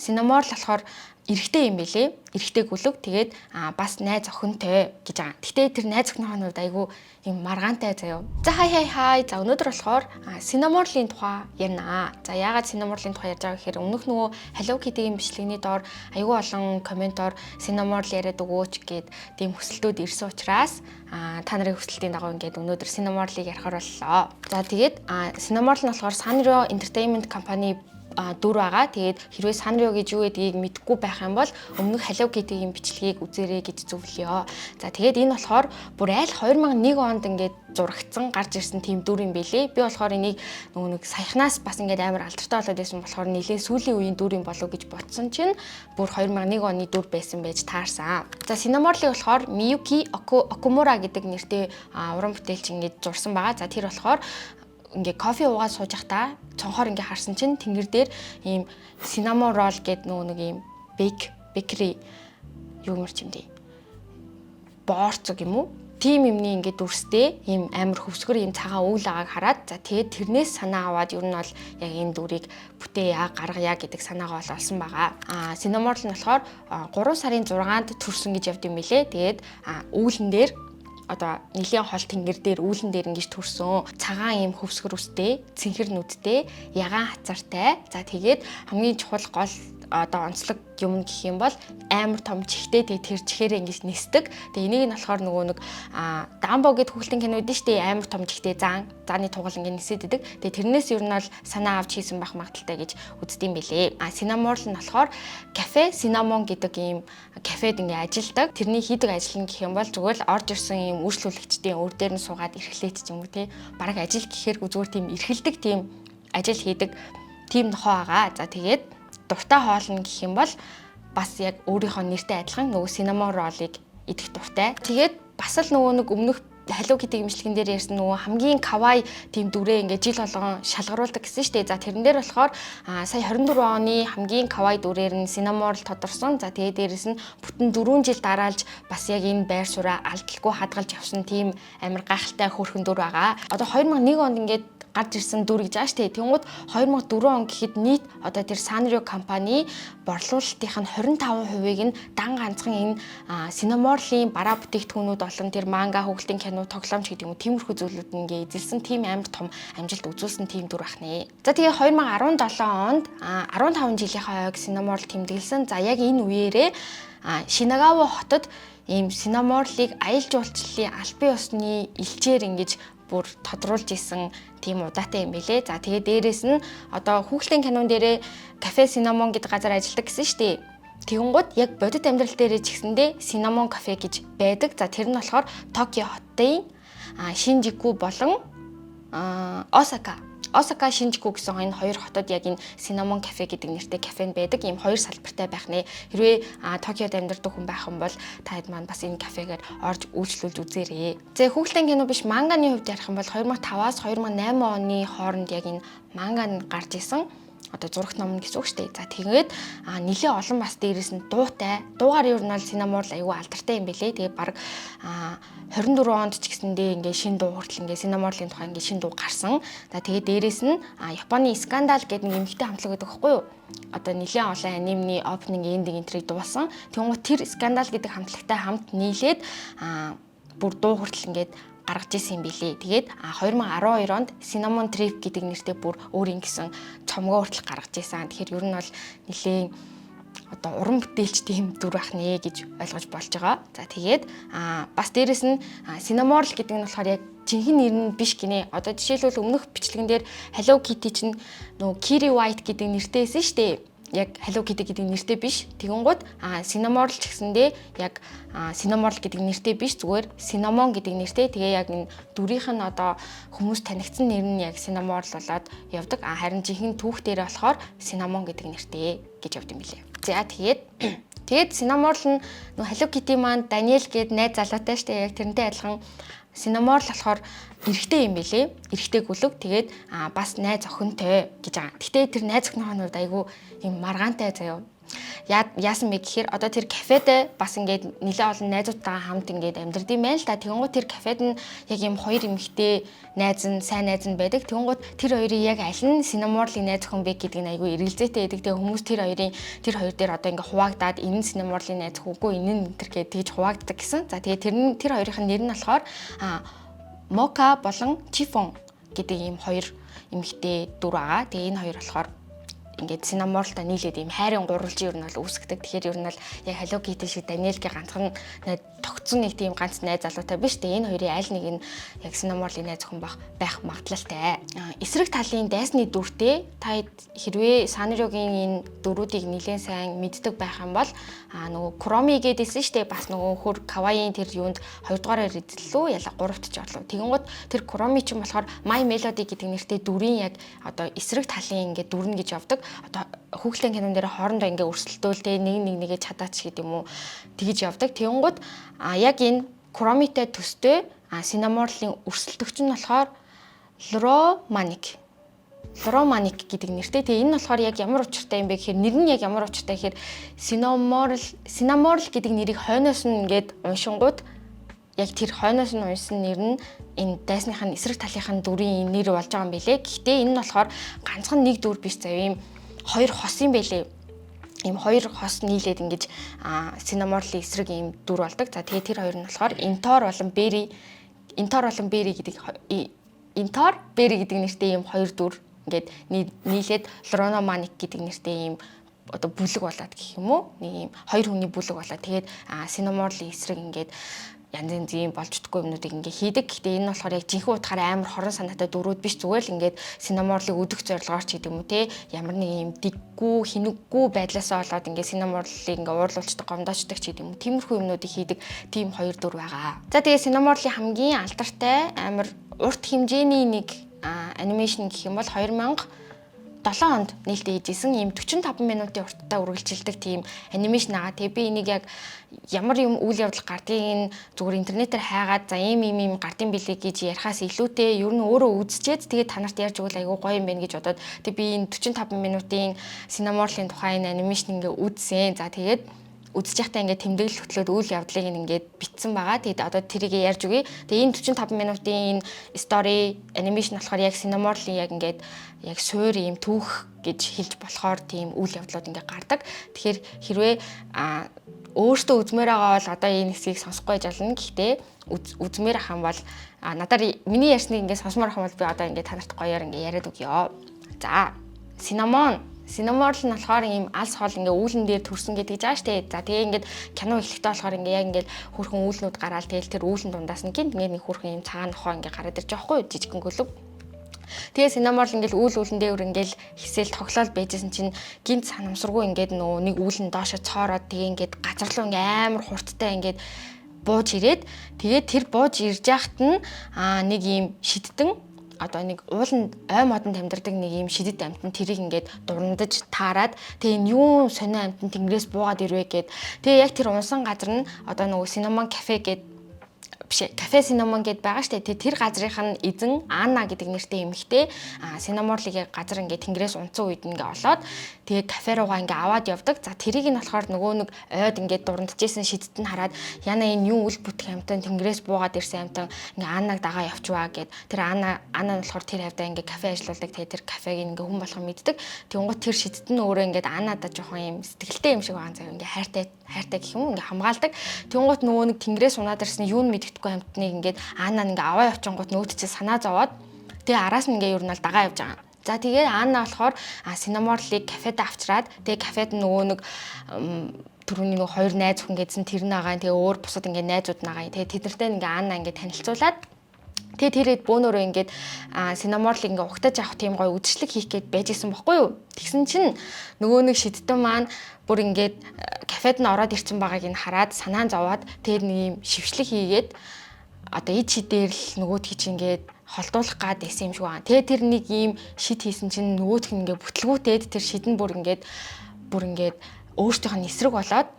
Cinnamoroll болохоор эрэгтэй юм бэлээ. Эрэгтэй гүлэг. Тэгээд бас найз охинтой гэж байгаа. Гэтэ тэр найз охиныхоо хувьд айгүй юм маргаантай заяо. За, хай хай хай. За, өнөөдөр болохоор Cinnamoroll-ийн тухай ярина. За, яагаад Cinnamoroll-ийн тухай ярьж байгаа гэхээр өмнөх нөгөө Hello Kitty-гийн бичлэгний доор айгүй олон comment-оор Cinnamoroll яриад өгөөч гэд тийм хүсэлтүүд ирсэн учраас та нарын хүсэлтийн дагуу ингээд өнөөдөр Cinnamoroll-ыг ярихаар боллоо. За, тэгээд Cinnamoroll нь болохоор Sanrio Entertainment Company дүр байгаа. Тэгээд хэрвээ Sanrio гэж юу гэдгийг мэдэхгүй байх юм бол өмнөх Hello Kitty-гийн бичлэгийг үзээрэй гэж зөвлөё. За, тэгээд энэ болохоор бүр айл 2001 онд ингээд зурагдсан, гарч ирсэн тийм дүр юм бэлээ. Би болохоор энийг нөгөө нэг саяхнаас бас ингээд амар алдартай болоод байсан болохоор нэлээд сүүлийн үеийн дүр юм болов гэж бодсон чинь бүр 2001 оны дүр байсан байж таарсан. За, Cinnamoroll-ыг болохоор Miyuki Okumura гэдэг нэртэй уран бүтээлч ингээд зурсан байгаа. За, тэр болохоор ингээ кофе уугаад сууж байхдаа цонхоор ингээ харсан чинь тэнгэр дээр ийм cinnamon roll гэдэг нөгөө нэг ийм bakery юу мөр юм дээ. Боорцог юм уу? Тим юмны ингээд дүрстэй ийм амар хөвсгөр, ийм цагаан өвөл агааг хараад, за, тэгээд тэрнээс санаа аваад ер нь бол яг энэ дүрийг бүтээе, гаргая гэдэг санаагаа бол олсон байгаа. Cinnamoroll нь болохоор 3 сарын 6-нд төрсөн гэж явд юм билэ. Тэгээд үүлэн дээр, одоо нэлийн хол тэнгэр дээр, үүлэн дээр ингэж төрсөн, цагаан ийм хөвсгөр үстэй, цэнхэр нүдтэй, ягаан хацартай. За, тэгээд хамгийн чухал гол одоо онцлог юм гэх юм бол амар том чихтэй, тэгээ тэр чихээрээ ингэж нисдэг. Тэгээ энийг нь болохоор нөгөө нэг Дамбо гэдэг хүүхэлдэйн кино үүдэн штэ, амар том чихтэй зааны тугал ингэ нисээд идэг. Тэгээ тэрнээс ер нь бол санаа авч хийсэн байх магадлалтай гэж үздэг юм бэлээ. Cinnamoroll нь болохоор кафе Cinnamon гэдэг ийм кафед ингээ ажилдаг. Тэрний хийдэг ажил нь гэх юм бол зүгээр л орж ирсэн ийм үйлчлүүлэгчдийн өр дээр нь суугаад эрхлээд ч юм уу, те. Бараг ажил гэхээр зүгээр тийм эрхэлдэг, тийм ажил хийдэг тийм нохой байгаа. За, тэгээд дуртай хоол нь гэх юм бол бас яг өөрийнхөө нэртэй адилхан нөгөө cinnamon roll-ыг идэх дуртай. Тэгээд бас л нөгөө нэг өмнөх Hello Kitty бичлэгэн дээр ярьсан нөгөө хамгийн kawaii тийм дүрээ ингээд жил болгон шалгаруулдаг гэсэн шүү дээ. За, тэрэн дээр болохоор сая 24 оны хамгийн kawaii дүрээр нь Cinnamoroll тодорсон. За, тэгээд дээрэс нь бүтэн 4 жил дараалж бас яг энэ байр сууриа алдалгүй хадгалж явсан тийм амар гайхалтай хөөрхөн дүр байгаа. Одоо 2001 онд ингээд гарч ирсэн дүр гэж байгаа шүү дээ. Тэнгүүд 2004 он гэхэд нийт одоо тэр Sanrio компани борлуулалтынх нь 25%-ийг нь дан ганцхан энэ Cinnamoroll-ийн бараа бүтээгдэхүүнүүд болон тэр манга, хүүхэлдэйн кино, тоглоомч гэдэг юм уу, тиймэрхүү зүйлүүд нь ингээ эзэлсэн, тийм амар том амжилт үзүүлсэн тийм дүр байх нэ. За, тэгээ 2017 онд 15 жилийнхаа ойг Cinnamoroll тэмдэглэсэн. За, яг энэ үеэрээ Шинагава хотод ийм Cinnamoroll-ыг аялал жуулчлалын албан ёсны элчээр ингэж бүр тодруулж исэн тийм удаатай юм бэлээ. За, тэгээ дээрэс нь одоо хүүхэлдэйн кинон дээрээ кафе Cinnamon гэдэг газар ажилладаг гэсэн шүү дээ. Тэгэнгүүт яг бодит амьдрал дээрээ ч гэсэндээ Cinnamon кафе гэж байдаг. За, тэр нь болохоор Токио хотын Шинжику болон Осака Шинжику гэсэн энэ хоёр хотод яг энэ Cinnamon Cafe гэдэг нэртэй кафе байдаг. Ийм хоёр салбартай байх нэ. Хэрвээ Токиод амьдардаг хүн байх юм бол та хэд маань бас энэ кафегээр орж үйлчлүүлж үзээрэй. За, хүүхэлдэйн кино биш, манганы хувьд ярих юм бол 2005-аас 2008 оны хооронд яг энэ манга нь гарч исэн, одоо зурагт ном гэсэн үг шүү дээ. За, тэгээд нэлээ олон бас дээрэс нь дуутай. Дуугаар ер нь бол Cinnamoroll айгүй алдартай юм бэлээ. Тэгээд баг 24 онд ч гэсэндээ ингээ шин дуу хүртэл, ингээ Cinnamoroll-ын тухай ингээ шин дуу гарсан. За, тэгээд дээрэс нь Японы Scandal гэдэг нэг эмэгтэй хамтлаг гэдэг байхгүй юу? Одоо нэлээд олон анимны opening, ending энтрийг дуулсан. Тэнгуут тэр Scandal гэдэг хамтлагтай хамт нийлээд бүр дуу хүртэл ингээд гаргаж исэн юм билээ. Тэгээд 2012 онд Cinnamon Trip гэдэг нэртэй бүр өөр ингэсэн цомгоо хүртэл гаргаж исэн. Тэгэхээр ер нь бол нэлээд одоо уран бүтээлч тийм дүр байх нэ гэж ойлгож болж байгаа. За, тэгээд бас дээрэс нь Cinnamoroll гэдэг нь болохоор яг жинхэнэ нэр нь биш гинэ. Одоо жишээлбэл өмнөх бичлэгэн дээр Hello Kitty чинь нөгөө Kitty White гэдэг нэртэй байсан шүү дээ, яг Hello Kitty гэдэг нэртэй биш. Тэгэнгүүт Cinnamoroll ч гэсэндээ яг Cinnamoroll гэдэг нэртэй биш, зүгээр Cinnamon гэдэг нэртэй. Тэгээ яг энэ дүрийнх нь одоо хүмүүс танигдсан нэр нь яг Cinnamoroll болоод явдаг. Харин жинхэнэ түүх дээр болохоор Cinnamon гэдэг нэртэй гэж явд юм билээ. За, тэгээд Cinnamoroll нь нөө Hello Kitty маань Daniel гээд найз залуутай штэ, яг тэрнтэй адилхан Cinnamoroll болохоор эрэгтэй юм бэлээ. Эрэгтэй гүлэг. Тэгээд бас найз охинтой гэж байгаа. Гэтэ тэр найз охиныхоо хувьд айгүй юм маргаантай заяо. Яасан бэ гэхээр одоо тэр кафед бас ингээд нэлээ олон найзуудтайгаа хамт ингээд амьдардаг юм байна л да. Тэгэнгүүт тэр кафед нь яг ийм хоёр эмэгтэй найз нь, сайн найз нь байдаг. Тэгэнгүүт тэр хоёрын яг аль нь Cinnamoroll-ын найз охин бэ гэдэг нь айгүй эргэлзээтэй байдаг. Тэгээ хүмүүс тэр хоёрын, тэр хоёр дээр одоо ингээд хуваагдаад, энэ нь Cinnamoroll-ын найз үгүй, энэ нь энэ тэр гээд тэгж хуваагддаг гэсэн. За, тэгээ тэр нь, тэр хоёрын нэр нь болохоор Мока болон Чифон гэдэг ийм хоёр эмэгтэй дүр байгаа. Тэгээ энэ хоёр болохоор ингээд Cinnamoroll-той нийлээд ийм хайрын гурвалжин ер нь бол үүсгдэг. Тэгэхээр ер нь бол яг Hello Kitty шиг Даниэлгийн ганцхан тогтсон нэг тийм ганц найз залуутай биш. Тэгээ энэ хоёрын аль нэг нь яг Cinnamoroll-ын найз охин байх магадлалтай. Эсрэг талын дайсны дүртэй та хэрвээ Санриогийн энэ дүрүүдийг нэлээд сайн мэддэг байх юм бол нөгөө Куроми гэдээсэн шүү дээ. Бас нөгөө хөр Kawaii тэр юунд хоёрдугаараар эзэллүү, яла гуравт ч орлоо. Тэгэнгүүт тэр Куроми ч юм болохоор My Melody гэдэг нэртэй дүрийн яг одоо эсрэг талын ингээд дүрнэ гэж явдаг. Одоо хүүхэлдэйн кинон дээр хоорондоо ингээ өрсөлдөөл, те, нэг нэг нэгэ чадаач гэдэг юм уу, тэгж явдаг. Тэгэнгүүт яг энэ Куромитай төстэй Cinnamoroll-ын өрсөлдөгч нь болохоор Лроманик Лроманик гэдэг нэртэй. Тэгээ энэ нь болохоор яг ямар учиртай юм бэ гэхээр, нэр нь яг ямар учиртай гэхээр Cinnamoroll гэдэг нэрийг хойноос нь ингээд уншингууд яг тэр хойноос нь уншсан нэр нь энэ дайсных нь эсрэг талынх нь дүрийн нэр болж байгаа юм билэ. Гэхдээ энэ нь болохоор ганцхан нэг дүр биш заяа, ийм хоёр хос юм байлээ. Ийм хоёр хос нийлээд ингэж Cinnamoroll-ын эсрэг ийм дүр болдог. За, тэгээ тэр хоёр нь болохоор Интор болон Бери гэдэг, Интор Бери гэдэг нэртэй ийм хоёр дүр ингээд нийлээд Лрономаник гэдэг нэртэй ийм одоо бүлэг болоод гэх юм уу, нэг ийм хоёр хүний бүлэг болоод, тэгээд Cinnamoroll-ын эсрэг ингээд янз янзын болж чадахгүй юмнуудыг ингээ хийдэг. Гэхдээ энэ нь болохоор яг жинхэнэ утгаараа амар хорон санаатай дүрүүд биш, зүгээр л ингээд Cinnamoroll-ыг өдөх зорилгоор ч гэдэг юм уу, те, ямар нэг юм дэггүй хинэггүй байдлаасаа болоод ингээ Cinnamoroll-ыг ингээ уурлуулцдаг, гомдоочдаг ч гэдэг юм уу. Тиймэрхүү юмнуудыг хийдэг тийм хоёр дүр байгаа. За, тэгээ Cinnamoroll-ын хамгийн алдартай, амар урт хэмжээний нэг animation гэх юм бол 2007 онд нээлттэй хийжсэн ийм 45 минутын урттай үргэлжилдэг тийм animation байгаа. Тэгээ би энийг яг ямар юм үйл явдал гардыг нь зүгээр интернетээр хайгаад, за, ийм ийм ийм гардын билээ гэж ярихаас илүүтэй ер нь өөрөө үзчихэд тэгээ та нарт ярьж өгвөл айгүй гоё юм байна гэж бодоод, тэгээ би энэ 45 минутын Cinnamoroll-ын тухай энэ animation ингээ үзсэн. За, тэгээд үзэж байхдаа ингээд тэмдэглэл хөтлөөд үйл явдлыг ингээд бичсэн байгаа. Тэгээд одоо тэрийг ярьж өгье. Тэгээд энэ 45 минутын энэ story animation болохоор яг Cinnamoroll-ын яг ингээд яг суур ийм түүх гэж хэлж болохоор тийм үйл явдлууд ингээд гардаг. Тэгэхээр хэрвээ өөртөө үзмээр байгаа бол одоо энэ хэсгийг сонсохгүй байж болно. Гэхдээ үзмээр ах юм бол, надаар миний ярьсныг ингээд сонсомоор ах юм бол би одоо ингээд та нарт гоёор ингээд яриад өгье. За, Cinnamoroll нь болохоор ийм алс хол ингээ үүлэн дээр төрсөн гэдэг жаа штэ. За, тэгээ ингээд кино эхлэхдээ болохоор ингээ яг ингээд хөрхөн үүлнүүд гараал, тэгэл тэр үүлэн дундаас нь гинт ингээ нэг хөрхөн ийм цагаан нохоо ингээ гараад ирж байгаа хгүй, жижигхэн гөлөг. Тэгээ Cinnamoroll ингээл үүл үүлэн дээвэр ингээл хисэл тоглоал байжсэн чинь гинт санамсаргүй ингээд нөгөө нэг үүлэн доошо цоороод, тэгээ ингээд газар руу ингээ амар хурдтай ингээд бууж ирээд, тэгээд тэр бууж ирж яхад нь нэг ийм шидтэн, одоо нэг ууланд ой модонд амьдардаг нэг ийм шидэт амьтан тэрийг ингээд дурандаж таарад, тэгээ энэ юу сонио амьтан тэнгэрээс буугаад ирвэ гэд, тэгээ яг тэр унсан газар нь одоо нөгөө Cinnamon кафе гэд биш, кафе Cinnamon гэд байгаа штэ. Тэгээ тэр газрынх нь эзэн Анна гэдэг нэртэй эмэгтэй Cinnamoroll-ыг яг газар ингээд тэнгэрээс унтсан үед ингээ олоод, тэгээ кафе руугаа ингээ аваад явдаг. За, тэрийг нь болохоор нөгөө нэг ойд ингээд дурандчихсэн шидэт нь хараад, яна, энэ юу үл бүтэх амьтан, тэнгэрээс буугаад ирсэн амьтан, ингээ Аннаг дагаа явчваа гэд. Тэр Анна нь болохоор тэр хавьдаа ингээ кафе ажиллаулдаг. Тэгээ тэр кафег ингээ хүн болгон мэддэг. Тэнгуут тэр шидэт нь өөрөө ингээд Аннадаа жоохон юм сэтгэлтэй юм шиг байгаа заяа, ингээ хайртай хайртай гэх юм уу, ингээ хамгаалдаг. Тэнгуут нөгөө нэг тэнгэрээс унаад ирсэн юу нь мэддэхгүй амьтныг ингээд Анна ингээ аваа явчингууд нөгөөд чинь санаа зовоод, тэгээ араас нь ингээ ер нь бол дагаа явж байгаа. За, тэгээ Анна болохоор Cinnamoroll-ыг кафед авчраад, тэгээ кафед нөгөө нэг түрүүний нөгөө хоёр найз хүн гэдсэн тэр нагаа, тэгээ өөр бусад ингээ найзууд нагаа, тэгээ тэднэртэй ингээ Анна ингээ танилцуулаад, тэгээ тэрэд бөөнөрөө ингээд Cinnamoroll-ыг ингээ угтаж авах тийм гоё үдшилэг хийх гээд байж исэн бохгүй юу. Тэгсэн чинь нөгөө нэг шидтэн маань бүр ингээд кафед нь ороод ирсэн байгааг нь хараад санаа зовоод, тэр нэг юм шившлэг хийгээд одоо ид шидээр л нөгөөдхий чинь ингээд холдуулах гад байсан юм шиг байна. Тэгээ тэр нэг ийм шид хийсэн чинь нөгөөх нь ингээд бүтлгүүтээд тэр шид нь бүр ингээд өөртөөх нь эсрэг болоод,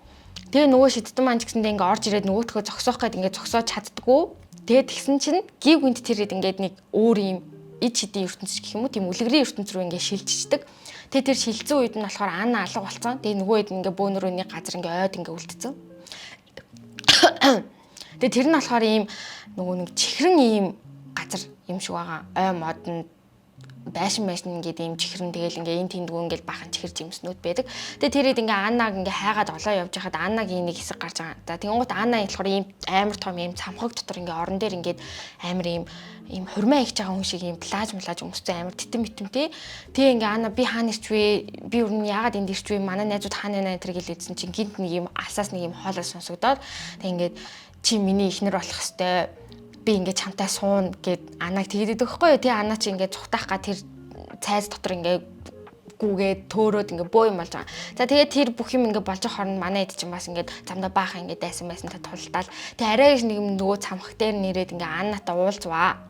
тэгээ нөгөө шидтэн маань ч гэсэндээ ингээд орж ирээд нөгөөтгөө зогсоох гээд ингээд зогсоож чаддггүй. Тэгээ тэгсэн чинь гів гүнт тэр ингээд нэг өөр ийм ид шидийн ертөнц гэх юм уу, тийм үлгэрийн ертөнц рүү ингээд шилжчихдэг. Тэгээ тэр шилжсэн үед нь болохоор Анна алга болсон. Тэгээ нөгөө хэд ингээ бөөнөрөө нэг газар ингээ ойд ингээ үлдсэн. Тэгээ тэр нь болохоор ийм нөгөө нэг чихрэн ийм газар юм шиг байгаа. Ой модонд байшин байшин ингээд ийм чихрэн, тэгэл ингээ энэ тэндгүү ингээд бахан чихэр жимснүүд байдаг. Тэгээ тэр хэд ингээ Аннаг ингээ хайгаад олоо явж байхад Аннагийн нэг хэсэг гарч байгаа. За, тэгэнгүүт Анна болохоор ийм амар том ийм цамхаг дотор ингээ орон дээр ингээд амар ийм ийм хурмаа ихж байгаа хүн шиг ийм плаж млаж өмссөн, амар титэн битэмтэй. Тэгээ ингээ Анна "Би хаана ирчвэ? Би ер нь яагаад энд ирчвэ? Манай найзууд хаана байна?" тэр гэлээдсэн чинь гинт нэг ийм алсаас нэг ийм хоолой сонсогдоод, тэг ингээд "Чи миний эхнэр болох хэвээр, би ингээд чамтай суuna" гэд Аннаг тэгээд идэх байхгүй юу. Тэгээ Анна чи ингээд цухтаах га тэр цайз дотор ингээд гүгээд төөрөөд ингээ бөө юм болж байгаа. За, тэгээд тэр бүх юм ингээ болж байгаа хооронд манай эд чинь бас ингээд замдаа баахан ингээ дайсан байсан та тулдаал. Тэгээ арай нэг юм нөгөө цамхаг дээр нэрээд ингээ Аннатай уулзваа.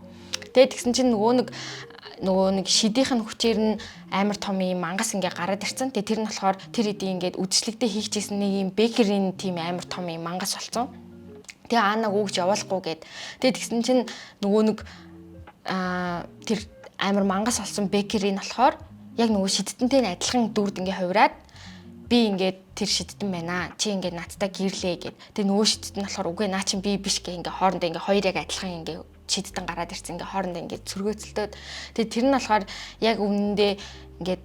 Тэгээд тэгсэн чинь нөгөө нэг шидийнх нь хүчээр нь амар том юм мангас ингээ гараад ирсэн. Тэгээ тэр нь болохоор тэр эдийн ингээд үдшилтэд хийчихсэн нэг юм bakery ийн тийм амар том юм мангас болсон. Тэгээ Аннаг өгч явуулахгүй гэд. Тэгээ тэгсэн чинь нөгөө нэг тэр амар мангас болсон bakery нь болохоор яг нөгөө шидтэнтэй нь адилхан дүрд ингээ хувираад, "Би ингээд тэр шидтэн байна. Чи ингээд надтай гэрлээ" гэд. Тэгээ нөгөө шидтэн нь болохоор "Үгүй, наа чин би биш" гэ ингээ хоорондоо ингээ хоёр яг адилхан ингээ шидтэн гараад ирсэн, ингээ хоорондоо ингээ цөргөөцөлтөөд, тэгээ тэр нь болохоор яг өмнөдөө ингээд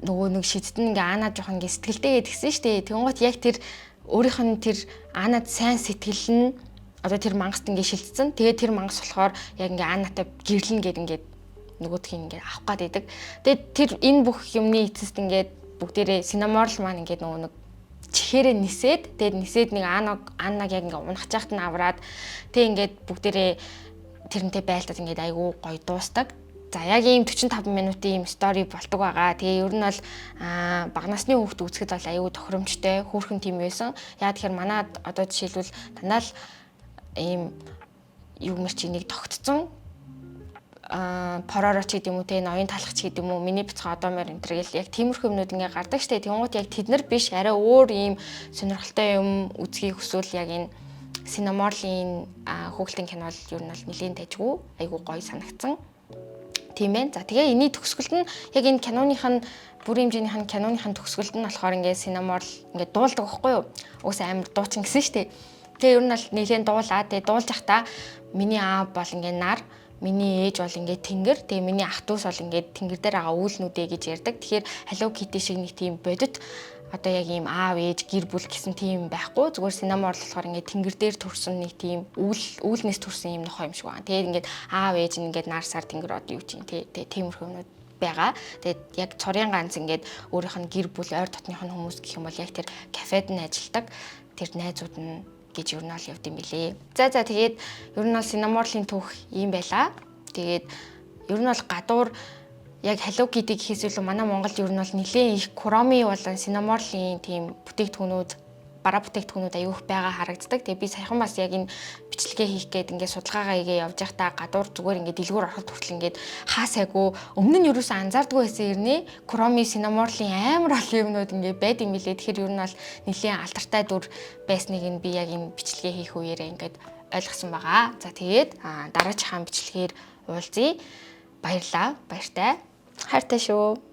нөгөө нэг шидтэн ингээ Ана жоохон ингээ сэтгэлдээ тэгсэн штэ. Тэнгуут яг тэр өөрийнх нь тэр Анад сайн сэтгэл нь одоо тэр мангаст ингээ шилжсэн. Тэгээд тэр мангас болохоор яг ингээ Анатай гэрлэн гэд ингээд нөгөөдх нь ингээ авах гад идэг. Тэгээд тэр энэ бүх юмны эцэст ингээд бүгдээрээ Синаморл маань ингээд нөгөө нэг чихээрээ нисээд, тэгээд нисээд нэг Аннаг яг ингээ унах чахт нь авраад, тэг ингээд бүгдээрээ тэрнтэй байлдаад ингээд айгүй гоё дуустдаг. За, яг ийм 45 минутын ийм story болдог байгаа. Тэгээ ер нь бол бага насны хүүхд үзэхэд бол айгүй тохиромжтой, хөөрхөн тийм байсан. Яа тэгэхээр манад одоо жишээлбэл дандаа л ийм юу мэр чи нэг тогтцсон пороро ч гэдэг юм уу те, ноён талах ч гэдэг юм уу, миний бяцхан одоо морь энэ гэл яг тиймэрхүү юмнууд ингээ гардаг штэ. Тэнгуут яг тэд нар биш, арай өөр ийм сонирхолтой юм үзхийг хүсвэл яг энэ Синаморлын хүүхэлдэйн кино бол ер нь бол нэлийн дажгүй, айгүй гоё санагдсан. Тийм ээ. За, тэгээ энэний төгсгөлд нь яг энэ киноных нь бүрийн хэмжээнийх нь киноных нь төгсгөлд нь болохоор ингээ Синаморл ингээ дуулдаг байхгүй юу? Угсаа амар дуучин гэсэн штэ. Тэгээ ер нь бол нэлээд дуулаа. Тэгээ дуулж явахдаа "Миний аав бол ингээ нар, миний ээж бол ингээд тэнгэр, тэгээ миний ах дүүс бол ингээд тэнгэр дээр байгаа үүлнүүдээ" гэж ярьдаг. Тэгэхээр Hello Kitty шиг нэг тийм бодит одоо яг ийм аав ээж гэр бүл гэсэн тийм байхгүй. Зүгээр Синаморл болохоор ингээд тэнгэр дээр төрсэн нэг тийм үйл үүлнээс төрсэн юм нохоо юм шиг байна. Тэгээд ингээд аав ээж нь ингээд нар сар тэнгэр од юу чинь тий тиймэрхүү юмнууд байгаа. Тэгээд яг цорын ганц ингээд өөрийнх нь гэр бүл, ойр дотных нь хүмүүс гэх юм бол яг тэр кафед нь ажилладаг тэр найзууд нь гэж ер нь бол явд юм билээ. За, тэгээд ер нь бол Синаморлын түүх ийм байла. Тэгээд ер нь бол гадуур яг Hello Kitty гэхээс илүү манай Монголд ер нь бол нэлээд их Куроми болон Синаморлын тийм бүтээгдэхүүнүүд, бараа бүтээгдэхүүнүүд аюух байгаа харагддаг. Тэгээ би саяхан бас яг энэ бичлэгээ хийх гээд ингээд судалгаагаа хийгээ явж байхдаа гадуур зүгээр ингээд дэлгүүр ороход хүртэл ингээд хаасайгүй өмнө нь юусоо анзаардгүй байсан ирнэ. Куроми, Синаморлын амар олон юмнууд ингээд байд юм билээ. Тэгэхээр ер нь бол нэлээд алдартай дүр байсныг нь би яг энэ бичлэгээ хийх үеэрээ ингээд ойлгосон байгаа. За, тэгээд дараачихаа бичлэгээр уулзъя. Баярлаа. Баяртай. Хайртай шүү.